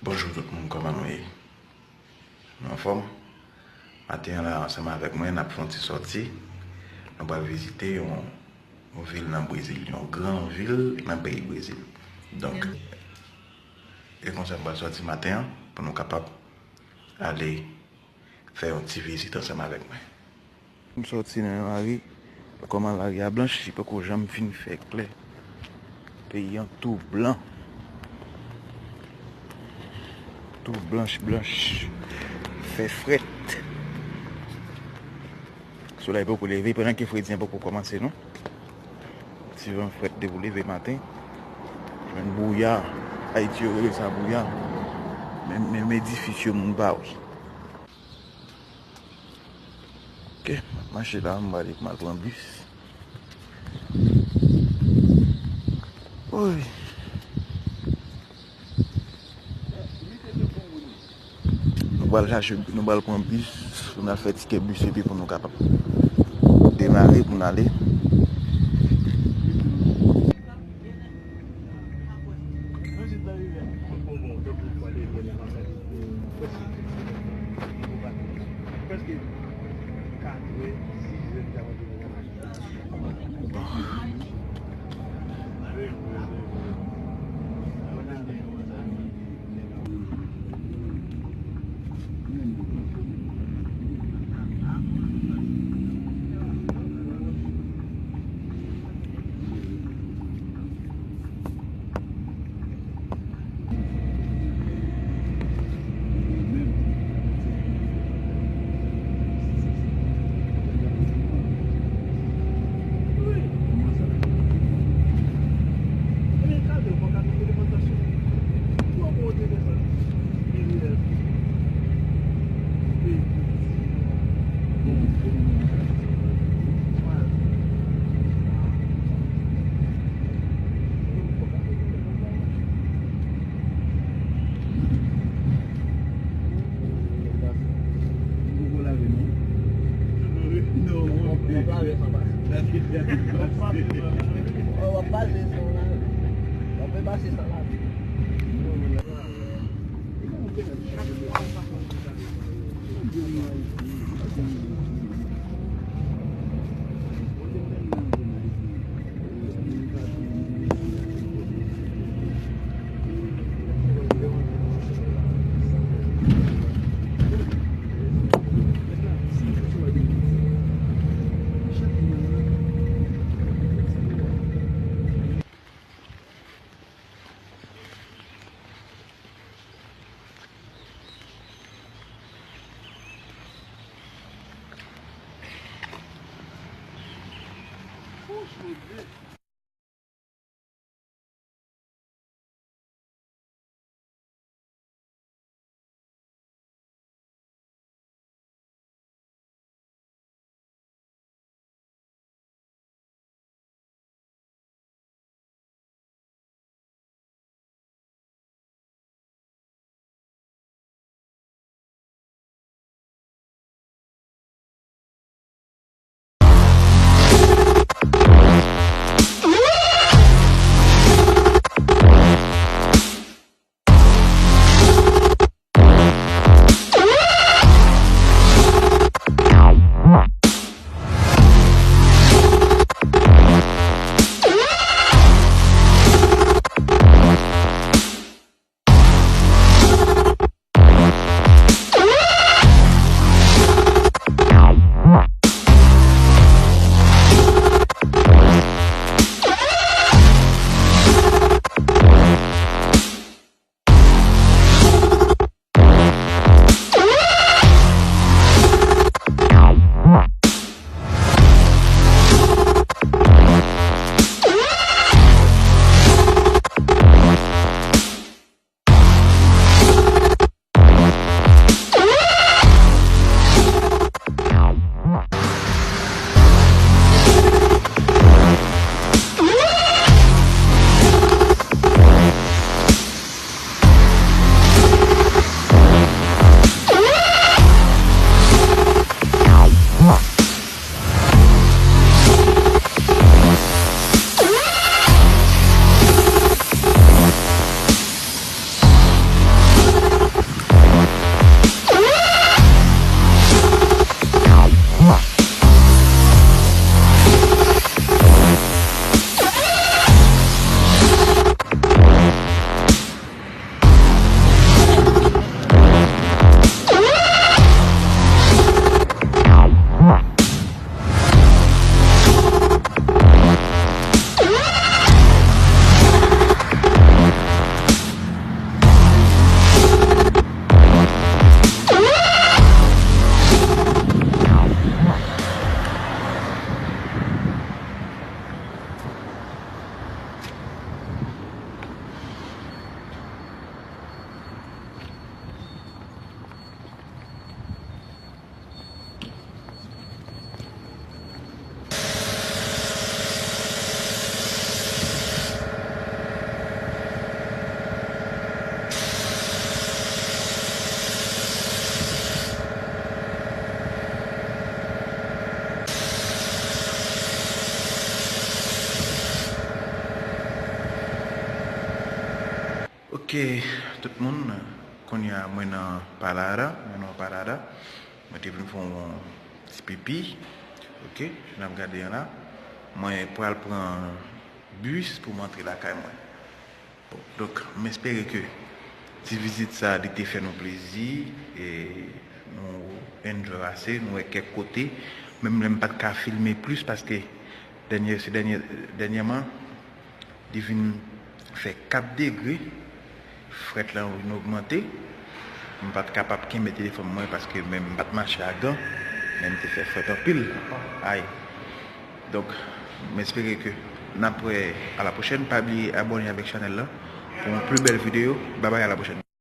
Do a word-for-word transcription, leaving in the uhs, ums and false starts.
Bonjou tout moun, kòman nou ye? Nou anfòm? Maten an la, ansanm avèk mwen, n ap fè yon ti sòti. Nou pral vizite yon, yon vil nan Brezil, yon gran vil nan peyi Brezil. Donk, e konsa m pral sòti maten an pou nou kapab ale fè yon ti vizit ansanm avèk mwen. M sòti nan yon lari, kòman lari a blanch, li poko janm fin fè klè. Peyi an tou blan. Tou blanch blanch. Fè frèt. Solèy poko leve, pandan ke fredi an poko kòmanse non. Ti van frèt depi w leve maten. Jwenn bouya. Ayiti yo rele sa bouya. Menm, menm edifis yo moun pa wè. Ok, m ap mache la, m prale pou m al pran bis. Woy. Nou pral chache, nou pral pran bis, pou n al fè tikè bis epi pou nou kapab demare pou n ale. Ok, tout moun, kounye a mwen nan Parada, mwen nan Parada. Mwen te vin fè yon ti pipi. Ok, jan n ap gade an la. Mwen pral pran bis pou m antre lakay mwen. Bon, donk, m espere ke ti vizit sa, li te fè nou plezi, e nou enjoy ase, nou wè kèk kote, menm lè m pa t ka filme plis, paske dènye, se dènye, dènyèman, li vin fè kat degre, frèt lan vin ogmante, m pa t kapab kenbe telefòn mwen, paske menm m pa t mache a gan, men m te fè frèt anpil. Ay. Donk, m espere ke n ap wè a la pwochèn. Pa bliye abòne avèk chanèl la pou yon pli bèl videyo. Babay, a la pwochèn.